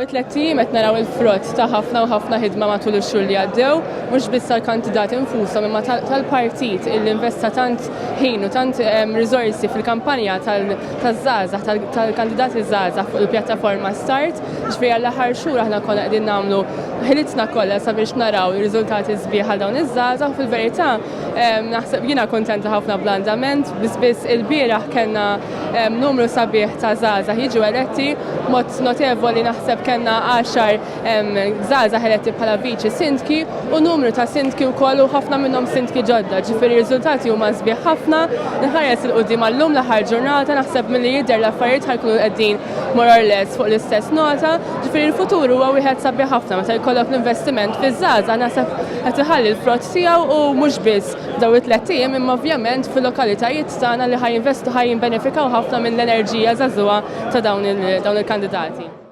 It-tlett ijiem qed naraw il-frott ta' ħafna u ħafna ħidma matul ix-xhur li għaddew, mhux biss tal-kandidati infushom imma tal-partit illi investa tant ħin u tant riżorsi fil-kampanja taż-żgħażagħ, tal-kandidati żgħażagħ fuq il-pjattaforma Start. Ġifieri għall-aħħar xhur aħna konna qegħdin nagħmlu ħilitna kollha sabiex naraw ir-riżultati sbieħ għal dawn iż-żgħażagħ u fil-verità naħseb jiena kuntenta ħafna bl-andament, biss biss ilbieraħ kellna numru sabiħ ta' żgħażagħ jiġu eletti, mod notevoli naħseb kellna għaxar żgħażagħ eletti bħala viċi sindki u numru ta' sindki wkoll u ħafna minnhom sindki ġodda, ġifieri r-riżultati huma sbieħ ħafna. Nħares 'il quddiem għal-lum l-aħħar ġurnata naħseb milli jidher l-affarijiet ħa jkunu qegħdin more or less fuq l-istess nota, ġifieri l-futur huwa wieħed sabiħ ħafna meta jkollok l-investiment fiż-żgħażagħ naħseb qed iħalli l-frott tiegħu u mhux biss f'dawn it-tlett ijiem imma ovvjament fil-lokalitajiet tagħna li ħa jinvestu ħa jibbenefikaw ħafna mill-enerġija żagħżugħa ta' dawn il-kandidati.